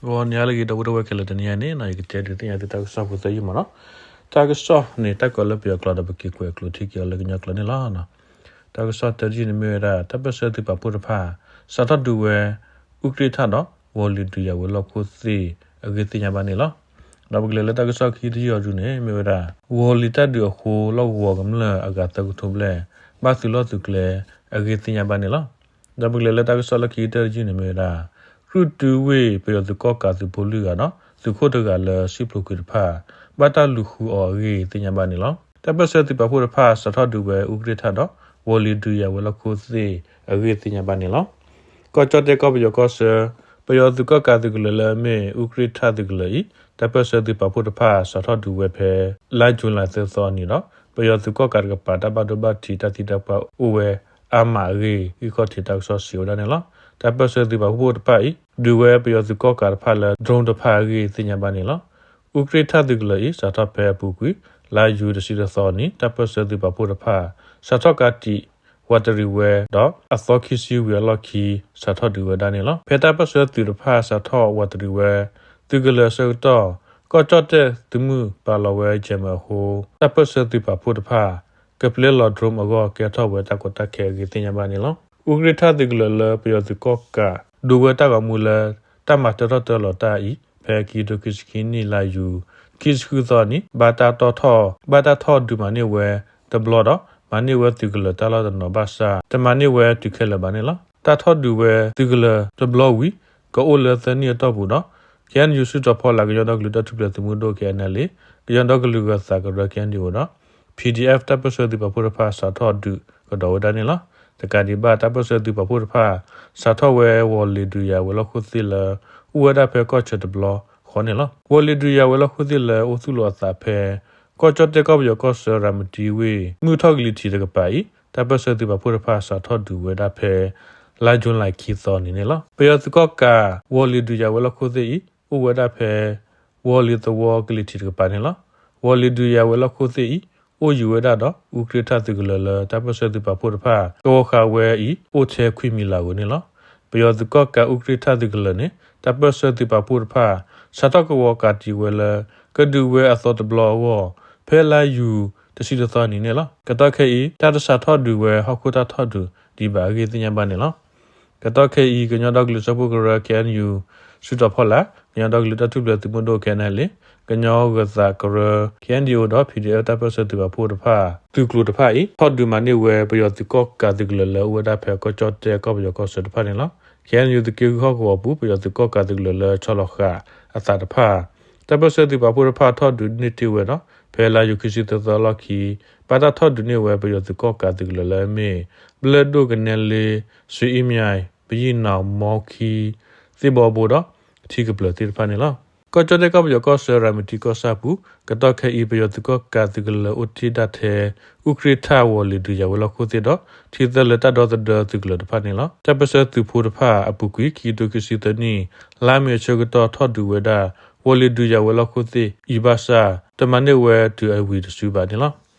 ဂီၤနံၤလၢအဂ့ၤ ဒီပုၢ်ဝဲၢ်ခဲလၢာ် တနံၤအံၤန့ၣ် ယကတဲဒုးသ့ၣ်ညါသုတၢ်ကစီၣ်ဖိသၢယုၢ်မးနီၤ. တၢ်ကစီၣ်န့ၣ် တၢ်ကီးလၢပယီၤကျိာ်ဒီး ပက့ၤကွဲးကျိးထံက့ၤအီၤလၢကညီကျိာ်န့ၣ်လီၤ. တၢ်ကစီၣ်တၢတယုၢ်န့ၣ်မ့ၢ်ဝဲဒၣ် တၢ်ပၢၢ်ဆၢသုးပာ်ဖှိၣ်တဖၣ် စးထီၣ်ဒုးဝဲ အူကြ့ၣ်ထၣ်ဒီး ဝီၤလ့ၤဒုးယၤဝဲၤလီၢ်ခိၣ်သ့ၣ်အဂ့ၢ်သ့ၣ်ညါဘၣ်န့ၣ်လီၤ. ဒီးပကလဲၤလၢတၢ်ကစီၣ်ခံတယုၢ်အီၤဒုန့ၣ် မ့ၢ်ဝဲဒၣ် ဝီၤလ့ၤတၢ်ဒုးအဃိ လီၢ်ကဝီၤကမျၢၢ်အဂၤသၢကထိဘျဲၣ် ဘၣ်သုးလီၢ်သုးကျဲအဂ့ၢ်သ့ၣ်ညါဘၣ်န့ၣ်လီၤ. ဒီးပကလဲၤလၢတၢ်ကစီၣ်လၢခံကတၢၢ်တယုၢ်န့ၣ်မ့ၢ်ဝဲဒၣ် ကြုၢ်တုဝ့ၢ်ပယီၤသုးကီၣ်ကးသုးဖိလွံၢ်ဂၤဒီး သုးခိၣ်တဂၤလၢစံၣ်ဖျိးကွံာ်တဖၣ် ဘၣ်တၢ်လူၤဃုအီၤအဂ့ၢ်သ့ၣ်ညါဘၣ်န့ၣ်လီၤ. တၢ်ပၢၢ်ဆၢသုးပာ်ဖှိၣ်တဖၣ် စးထီၣ်ဒုးဝဲအူကြ့ၣ်ထၣ်ဒီး ဝီၤလ့ၤဒုးယၤဝဲၤလီၢ်ခိၣ်သ့ၣ်အဂ့ၢ်သ့ၣ်ညါဘၣ်န့ၣ်လီၤ. ကီၢ်ကၠီၣ်တဲၣ်ကီၢ်ပယီၤကီၢ်ဆၢ ပယီၤသုးကီၣ်ကးသုးကလၢၤလၢအမ့ၢ်အူကြ့ၣ်ထၣ်သုးကလၢၤအံၤ တၢ်ပၢၢ်ဆၢသုးပာ်ဖှိၣ်တဖၣ် စးထီၣ်ဒုးဝဲဖဲ လါယူၤလံသၢသီအနံၤဒီး ပယီၤသုးကီၣ်ကးတကပၤ တၢ်ဘၣ်ဒိဘၣ်ထံးတၢ်သံတၢ်ပှၢ်အိၣ်ဝဲအါမးအဂ့ၢ် ဂံၢ်ခီၣ်ထံးတၢ်ကစီၣ်စံးဝဲဒၣ်န့ၣ်လီၤ. တၢ်ပၢၢ်ဆၢသုးပာ်ဖှိၣ်တဖၣ်အံၤ ဒုးဝဲပယီၤသုးကီၣ်ကးတဖၣ်လၢ drone တဖၣ်အဂ့ၢ်သ့ၣ်ညါဘၣ်န့ၣ်လီၤ. အူကြ့ၣ်ထၣ်သုးကလၢၤအံၤ စးထီၣ်ဖဲအပူၤကွံာ် လါယူၤတဆံတသီအနံၤ တၢ်ပၢၢ်ဆၢသုးပာ်ဖှိၣ်တဖၣ် စးထီၣ်ကးတံာ် ဝးတရံးဝဲဒီး အသီခံဆံဝံၤအလီၢ်ခံ စးထီၣ်ဒုးဝဲဒၣ်န့ၣ်လီၤ. ဖဲတၢ်ပၢၢ်ဆၢသုးတဖၣ်စးထီၣ်ဝးတရံးဝဲ သုးကလၢၤအဆၢကတီၢ် ကီၢ်ကၠီၣ်တဲၣ်သုးမုၢ်ပာ်လီၤဝဲယဲၢ်မၢအဃိ တၢ်ပၢၢ်ဆၢသုးပာ်ဖှိၣ်တဖၣ် ကပျဲလီၤ drone အဂီၢ် ကဲထီၣ်ဝဲတၢ်ကီတၢ်ခဲအဂ့ၢ်သ့ၣ်ညါဘၣ်န့ၣ်လီၤ. အူကြ့ၣ်ထၣ်သုးကလၢၤလၢပယီၤသုးကီၣ်ကး ဒုးဝဲတၢ်ဂီၤမူလၢ တၢ်မၤတၢထီၣ်တၢလီၤတၢ်အံၤ ဖဲခံကထိခံဆံခံနံၣ် လါယူၤ ခံဆံဃုသီအနံၤ ဘၣ်တၢ်တီၣ်ထီၣ် ဘၣ်တၢ်ထီၣ်ဒုးမၤန့ၢ်ဝဲတဘျီဒီး မၤန့ၢ်ဝဲသုးကလၢၤတၢ်လီၢ်တနီၤဘၣ်ဆၣ် တမၤန့ၢ်ဝဲတုၤခဲလၢာ်ဘၣ်န့ၣ်လီၤ. တၢ်ထီၣ်ဒုးဝဲသုးကလၢၤတဘျီဝံၤ ကအိၣ်လၢသၢနံၣ်အတီၢ်ပူၤဒီး ခ့ၣ်အဲၣ်ယူၣ် စုတီၤဖီလာ် ကညီဒီကလုာ်တၢ်ထူၣ်ဖျဲးသုးမုၢ်ဒိၣ် ခ့ၣ်အဲၣ်အဲၣ်လ် ကညီဒီကလုာ်ဂၢၤသးကရၢ ခ့ၣ်အဲၣ်ယူၣ်ဒီး ပံၤဒံၣ်အဲၣ် တၢ်ပၢၢ်ဆၢသုးပာ်ဖှိၣ်တဖၣ် စးထီၣ်ဒုးကဒီးဝဲဒၣ်န့ၣ်လီၤ. တကးဒံးဘၣ် တၢ်ပၢၢ်ဆၢသုးပာ်ဖှိၣ်တဖၣ် စးထီၣ်ဝဲဝီၤလ့ၤဒုးယၤဝဲၤလီၢ်ခိၣ်သ့ၣ်လၢ အိၣ်ဝဲဒၣ်ဖဲကီၢ်ဆၢတဘျီဃီန့ၣ်လီၤ. ဝီၤလ့ၤဒုးယၤဝဲၤလီၢ်ခိၣ်သ့ၣ်လၢအိၣ်သူၣ်လီၤအသးဖဲ ကီၢ်ကၠီၣ်တဲၣ်ကီၢ်ပယီၤကီၢ်ဆၢ ရၤမတံဝ့ၢ် မုၢ်ထီၣ်ကလံၤထံးတကပၤအံၤ တၢ်ပၢၢ်ဆၢသုးပာ်ဖှိၣ်တဖၣ် စးထီၣ်ဒုးဝဲဒၣ်ဖဲ လါယူၤလံခံသီန့ၣ်န့ၣ်လီၤ. ပယီၤသုးကီၣ်ကး ဝီၤလ့ၤဒုးယၤဝဲၤလီၢ်ခိၣ်သ့ၣ်အံၤ အိၣ်ဝဲဒၣ်ဖဲ ဝီၤလ့ၤသဝီကလံၤထံးတကပၤန့ၣ်လီၤ. ဝီၤလ့ၤဒုးယၤဝဲၤလီၢ်ခိၣ်သ့ၣ်အံၤ အိၣ်ယံၤဝဲဒၣ်ဒီး အူကြ့ၣ်ထၣ်သုးကလၢၤလၢ တၢ်ပၢၢ်ဆၢသုးပာ်ဖှိၣ်တဖၣ် ကဝီၤဃာ်ဝဲအံၤ အိၣ်ထဲခွံမံၤလၢ်ဧိၤန့ၣ်လီၤ. ပယီၤသုးကီၣ်ကးအူကြ့ၣ်ထၣ်သုးကလၢၤန့ၣ် တၢ်ပၢၢ်ဆၢသုးပာ်ဖှိၣ်တဖၣ် စးထီၣ်ကဝီၤကးတံာ်ဝဲလၢ ကဒုးဝဲအသီတဘျီအဂီၢ် ဖဲလါယူၤတဆံတသီနံၤန့ၣ်လီၤ. ကတီၢ်ခဲအံၤ တၢ်တစးထီၣ်ဒုးဝဲဟီၣ်ခိၣ်တၢ်ထီၣ်ဒုးဒံးဘၣ်အဂ့ၢ်သ့ၣ်ညါဘၣ်န့ၣ်လီၤ. ကတီၢ်ခဲအံၤ ကညီဒီကလုာ်စၢဖှိၣ်ကရၢ ခ့ၣ်အဲၣ်ယူၣ် စုတီၤဖီလာ်, ကညီဒီကလုာ်တၢ်ထူၣ်ဖျဲးသုးမုၢ်ဒိၣ် ခ့ၣ်အဲၣ်အဲၣ်လ်, ကညီဂၢၤသးကရၢ ခ့ၣ်အဲၣ်ယူၣ်ဒီး ပံၤဒံၣ်အဲၣ် တၢ်ပၢၢ်ဆၢသုးပာ်ဖှိၣ်တဖၣ် သုးကျိၤတဖၣ်အံၤ ထီၣ်ဒုးမၤန့ၢ်ဝဲပယီၤသုးကီၣ်ကးသုးကလၢၤလၢအိၣ်ဝဲဒၣ်ဖဲကီၢ်ကၠီၣ်တဲၣ်ကီၢ်ပယီၤကီၢ်ဆၢတဖၣ်န့ၣ်လီၤ. ခ့ၣ်အဲၣ်ယူၣ်သုးက့ဃုဟီၣ်ကဝီၤပူၤ ပယီၤသုးကီၣ်ကးသုးကလၢၤလၢဆီလီၤဃာ်အသးတဖၣ် တၢ်ပၢၢ်ဆၢသုးပာ်ဖှိၣ်တဖၣ်ထီၣ်ဒုးန့ၢ်တ့ၢ်ဝဲဒီး ဖဲလါယူၤခံဆံသၢသီအလီၢ်ခံ ဘၣ်တၢ်ထီၣ်ဒုးန့ၢ်ဝဲပယီၤသုးကီၣ်ကးသုးကလၢၤလၢအမ့ၢ် ဘျဲၣ်ဒိၣ် ကနဲလ့ စွ့အ့မၠဲၣ် ပယံၣ်နီၣ် မီခံ သ့ၣ်ဘီဘိဒီး ထံကပျၢၤသ့ၣ်တဖၣ်န့ၣ်လီၤ. ကီၢ်ကၠီၣ်တဲၣ်ကီၢ်ပယီၤကီၢ်ဆၢ ရၤမတံကီၢ်ဆၣ်ပူၤ ကတီၢ်ခဲအံၤ ပယီၤသုးကီၣ်ကးသုးကလၢၤအိၣ်တ့ၢ်ဒၣ်ထဲ အူကြ့ၣ်ထၣ်ဝီၤလ့ၤဒုးယၤဝဲၤလီၢ်ခိၣ်သ့ၣ်ဒီး ထံသၢလၢတၢ်ဒီသဒၢသုးကလၢၤတဖၣ်န့ၣ်လီၤ. တၢ်ပၢၢ်ဆၢသုးဖိတဖၣ်အပူၤကွံာ် ခံကထိခံဆံသၢနံၣ် လါမ့ၤအဆၢကတီၢ်ထီၣ်ဒုးဝဲဒၣ် ဝီၤလ့ၤဒုးယၤဝဲၤလီၢ်ခိၣ်သ့ၣ်အံၤဘၣ်ဆၣ် တမၤန့ၢ်ဝဲတုၤအဝံၤတစုဘၣ်န့ၣ်လီၤ.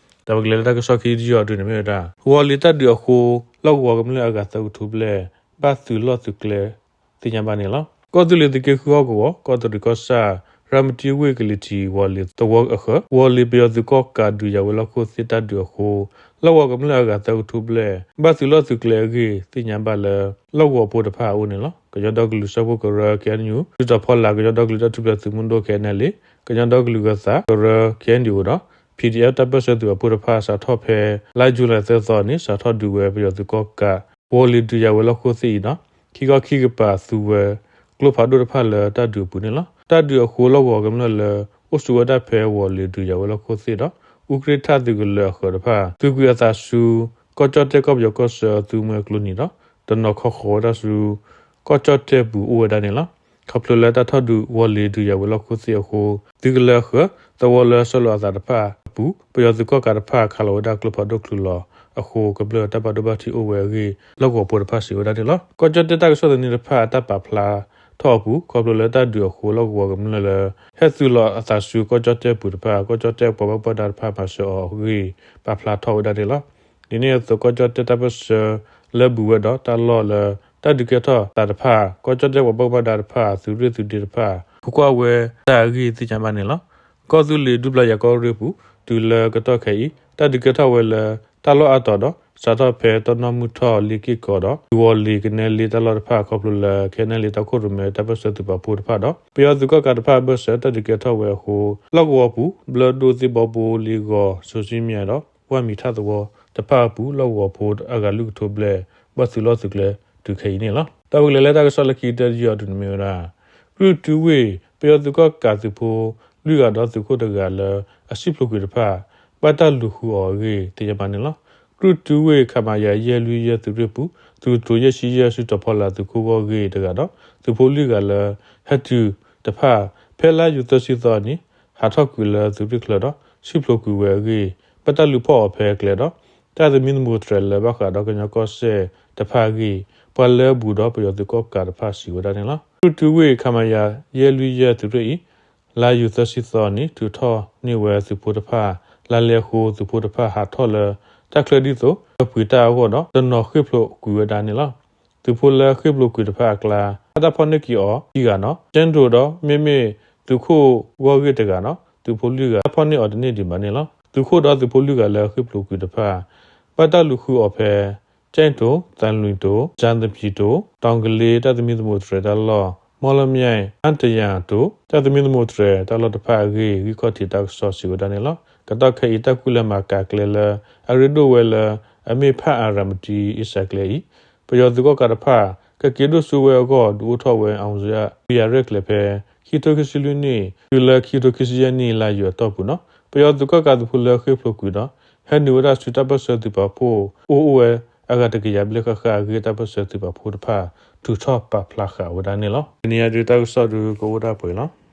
ဒီးပကလဲၤလၢတၢ်ကစီၣ်ခံတယုၢ်အီၤဒုန့ၣ်မ့ၢ်ဝဲဒၣ် ဝီၤလ့ၤတၢ်ဒုးအဃိ လီၢ်ကဝီၤကမျၢၢ်အဂၤသၢကထိဘျဲၣ် ဘၣ်သုးလီၢ်သုးကျဲသ့ၣ်ညါဘၣ်န့ၣ်လီၤ. ကီၢ်သူလ့ၤသုးက့ဃုဟီၣ်ကဝီၤ ကီၢ်တရံးကီၢ်ဆၣ် ရၤမတံဝ့ၢ်ကလံၤထံးဝီၤလ့ၤသဝီအဃၢၤ ဝီၤလ့ၤပယီၤသုးကီၣ်ကးဒုးယၤဝဲၤလီၢ်ခိၣ်သ့ၣ်တၢ်ဒုးအဃိ လီၢ်ကဝီၤကမျၢၢ်အဂၤသၢကထိဘျဲၣ် ဘၣ်သုးလီၢ်သုးကျဲအဂ့ၢ်သ့ၣ်ညါဘၣ်လၢ လီၢ်ကဝီၤဖိတဖၣ်အအိၣ်န့ၣ်လီၤ. ကညီဒီကလုာ်စၢဖှိၣ်ကရၢ ခ့ၣ်အဲၣ်ယူၣ် စုတီၤဖီလာ် ကညီဒီကလုာ်တၢ်ထူၣ်ဖျဲးသုးမုၢ်ဒိၣ် ခ့ၣ်အဲၣ်လ်, ကညီဒီကလုာ်ဂၢၤသးကရၢ ခ့ၣ်အဲၣ်ယူၣ်ဒီး ပံၤဒံၣ်အဲၣ် တၢ်ပၢၢ်ဆၢသုးပာ်ဖှိၣ်တဖၣ် စးထီၣ်ဖဲ လါယူၤလံသၢသီန့ၣ် စးထီၣ်ဒုးဝဲပယီၤသုးကီၣ်ကး ဝီၤလ့ၤဒုးယၤဝဲၤလီၢ်ခိၣ်သ့ၣ်အံၤဒီး ခံခီခံကပၤသူဝဲ ကျိဖးဒိၣ်တဖၣ်လၢတၢ်ဒုးအပူၤန့ၣ်လီၤ. တၢ်ဒုးအဃိ လီၢ်ကဝီၤကမျၢၢ်လၢ အိၣ်ဆိးဝဲဒၣ်ဖဲဝီၤလ့ၤဒုးယၤဝဲၤလီၢ်ခိၣ်သ့ၣ်ဒီး အူကြ့ၣ်ထၣ်သုးကလၢၤအဃၢၤတဖၣ် သူးကွံာ်အသးဆူ ကီၢ်ကၠီၣ်တဲၣ်ကီၢ်ပယီၤကီၢ်ဆၢအသုးမွဲကျိနံၤဒီး တနီၤခီဃီၤဝဲဒၣ်ဆူ ကီၢ်ကၠီၣ်တဲၣ်ပူၤအိၣ်ဝဲဒၣ်န့ၣ်လီၤ. ခီဖျိလၢတၢ်ထီၣ်ဒုးဝီၤလ့ၤဒုးယၤဝဲၤလီၢ်ခိၣ်သ့ၣ်အဃိ သုးကလၢၤအဃၢၤ သဝီလၢဆှၢလီၤအသးတဖၣ်အပူၤ ပယီၤသုးကီၣ်ကးတဖၣ်ခးလီၤဝဲဒၣ်ကျိဖးဒိၣ်ချုးလီၤအဃိ ကမျၢၢ်တၢ်ဘၣ်ဒိဘၣ်ထံးအိၣ်ဝဲအဂ့ၢ် လီၢ်ကဝီၤဖိတဖၣ်စံးဝဲဒၣ်န့ၣ်လီၤ. ကီၢ်ကၠီၣ်တဲၣ်တၢ်ကစီၣ်သန့တဖၣ်အတၢ်ပာ်ဖျါထီၣ်အပူၤ ခီဖျိလၢတၢ်ဒုးအဃိ လီၢ်ကဝီၤကမျၢၢ်လၢ ဟဲသုးလီၤအသးဆူကီၢ်ကၠီၣ်တဲၣ်ပူၤတဖၣ် ကီၢ်ကၠီၣ်တဲၣ်ပှၤဘၣ်ပှၢ်ဒါတဖၣ်မၤစၢၤအီၤအဂ့ၢ် ပာ်ဖျါထီၣ်ဝဲဒၣ်န့ၣ်လီၤ. ဒ်န့ၣ်အသိး ကီၢ်ကၠီၣ်တဲၣ်တၢ်ပၢၢ်ဆၢလၢဘူးဝဲဒီးတၢ်လီၢ်လၢ တၢ်ဒုးကဲထီၣ်သးတဖၣ် ကီၢ်ကၠီၣ်တဲၣ်ပှၤဘၣ်မူဘၣ်ဒါတဖၣ် သုးရ့ၣ်သုးဒ့တဖၣ် ခိးကွၢ်ဝဲတၢ်အဂ့ၢ်သ့ၣ်ညါဘၣ်န့ၣ်လီၤ. ကီၢ်သူလ့ၤဒူပျၤယၤကီၢ်ရ့ၣ်ပူၤ တုၤလၢကတီၢ်ခဲအံၤ တၢ်ဒုးကဲထီၣ်ဝဲလၢ တၢ်လီၢ်အါတီၤဒီး စးထီၣ်ဖဲတီၢ်နီၣ်မုၢ်ထီၣ်လ့က့ၢ်ကီဒီး သုးဝီၤလ့ၤကနဲလ့တၢ်လီၢ်တဖၣ် ခီဖျိလၢ ခဲနဲလ့တၢ်ခိၣ်ရိၣ်မဲတၢ်ပၢၢ်ဆၢသုးပာ်ဖှိၣ်တဖၣ်ဒီး ပယီၤသုးကီၣ်ကးတဖၣ်အဘၢၣ်စၢၤ တၢ်ဒုးကဲထီၣ်ဝဲအဃိ လီၢ်ကဝီၤပူၤ ဘျၢဒိၣ်သ့ၣ်ဘီဘိလ့ဂီၤ စိၤစံမၠဲဒီး ဝၢ်မံၤထၣ်သဝီတဖၣ်အပူၤ လီၢ်ကဝီၤဖိအဂၤလွံၢ်ကထိဘျဲၣ် ဘၣ်သုးလီၢ်သုးကျဲ တုၤခဲအံၤန့ၣ်လီၤ. ဒီးပကလဲၤလၢတၢ်ကစီၣ်လၢခံတယုၢ်အံၤ ဒုးန့ၣ်မ့ၢ်ဝဲဒၣ် ကြုၢ်တုဝ့ၢ် ပယီၤသုးကီၣ်ကးသုးဖိလွံၢ်ဂၤဒီးသုးခိၣ်တဂၤလၢ အစံၣ်ဖျိးကွံာ်တဖၣ် ဘၣ်တၢ်လူၤဃုာ်အီၤအဂ့ၢ် သ့ၣ်ညါဘၣ်န့ၣ်လီၤ. ကြုၢ်တုဝ့ၢ် ခမရ ယဲၢ်လွံၢ်ယဲၢ်သုးရ့ၣ်ပူၤ သုးကတိၤယဲၢ်ဆံယဲၢ် စုတီၤဖီလာ်သုးခိၣ်ဂီၢ်ဂ့ၢ်တဂၤဒီး သုးဖိလွံၢ်ဂၤလၢ ဟဲတုၤတဖၣ် ဖဲလါယူၤသၢဆံသီအနံၤ ဟးထီၣ်ကွံာ်လၢသုးရ့ၣ်ချၢဒီး စံၣ်ဖျိးကွံာ်ဝဲအဂ့ၢ် ဘၣ်တၢ်လူၤဖီၣ်အီၤဖဲကျဲဒီး တၢ်သမံသမိးတြဲၤလၢဘၣ်ဃးဒီးကညီကီၢ်စဲၣ်တဖၣ်အဂ့ၢ် ပှၤလၢအဘူးဒီးပယီၤသုးကီၣ်ကးတဖၣ်စံးဝဲဒၣ်န့ၣ်လီၤ. ကြုၢ်တုဝ့ၢ် ခမရ ယဲၢ်လွံၢ်ယဲၢ်သုးရ့ၣ်အံၤ လါယူၤသၢဆံသီအနံၤ ထုးထီၣ်န့ၢ်ဝဲသုးဖိတဖၣ် လါလဲအဃိ သုးဖိတဖၣ်ဟးထီၣ်လၢ တၢ်ချၢဒ်သိး ကပှ့ၤတၢ်အဂီၢ်ဒီး တနီၤဃ့ၢ်ဖျိးကွံာ်ဝဲဒၣ်န့ၣ်လီၤ. သုးဖိလၢဃ့ၢ်ဖျိးကွံာ်တဖၣ်အကျါ ဘၣ်တၢ်ဖီၣ်န့ၢ်က့ၤအီၤခံဂၤဒီး ကၠဲၣ်တိၤဒီး မ့မ့ၢ်သုးခိၣ်ဂီၢ်ဂ့ၢ်တဂၤဒီး သုးဖိလွံၢ်ဂၤ တၢ်ဖီၣ်န့ၢ်အီၤတန့ၢ်ဒံးဘၣ်န့ၣ်လီၤ. သုးခိၣ်ဒီးသုးဖိလွံၢ်ဂၤလၢဃ့ၢ်ဖျိးကွံာ်တဖၣ် ဘၣ်တၢ်လူၤဃုာ်အီၤဖဲ ကၠဲၣ်တိၤ, သံလွင်တိၤ, စၣ်သပံတိၤ, တီၤကလ့ တၢ်သမံသမိးတြဲၤတၢ်လီၢ်, မီလမၠဲၣ်, အၣ်တယၣ်တိၤ တၢ်သမံသမိးတြဲၤတၢ်လီၢ်တဖၣ်အဂ့ၢ် ဂံၢ်ခီၣ်ထံးတၢ်ကစီၣ်စံးဝဲဒၣ်န့ၣ်လီၤ. ကတီၢ်ခဲအံၤ တၢ်ကူၣ်လဲၤမၤကၤကျဲလၢ အရ့ဒိၣ်ဝဲလၢ အမ့ၢ်ဖၣ်အၤရၤမတံအ့စၢ်ကျဲအံၤ ပယီၤသုးကီၣ်ကးတဖၣ် ကက့ၤဒိၣ်စိဝဲအဂီၢ် ဒုးအိၣ်ထီၣ်ဝဲ အဝံယၣ် ပယၤရဲၣ်ကျဲၤဖဲ ခံကထိခံဆံလွံၢ်နံၣ် တုၤလၢခံကထိခံဆံယဲၢ်နံၣ် လါယူၤအတီၢ်ပူၤန့ၣ် ပယီၤသုးကီၣ်ကးသုးဖိလၢဃ့ၢ်ဖျိးကွံာ်ဒီး ဟဲနုာ်ဝဲဒၣ်ဆူတၢ်ပၢၢ်ဆၢသုးပာ်ဖှိၣ် အိၣ်အိၣ်ဝဲအဂၤတကယၤဘျဲၣ်ဃၣ်ဃၣ်အဂ့ၢ် တၢ်ပၢၢ်ဆၢသုးပာ်ဖှိၣ်တဖၣ် ထုးထီၣ်ပာ်ဖျါဃာ်ဝဲဒၣ်န့ၣ်လီၤ. တနံၤအံၤဒုးတၢ်ကစီၣ်ဒုးကအိၣ်ဒၣ်ပှဲၤလီၤ.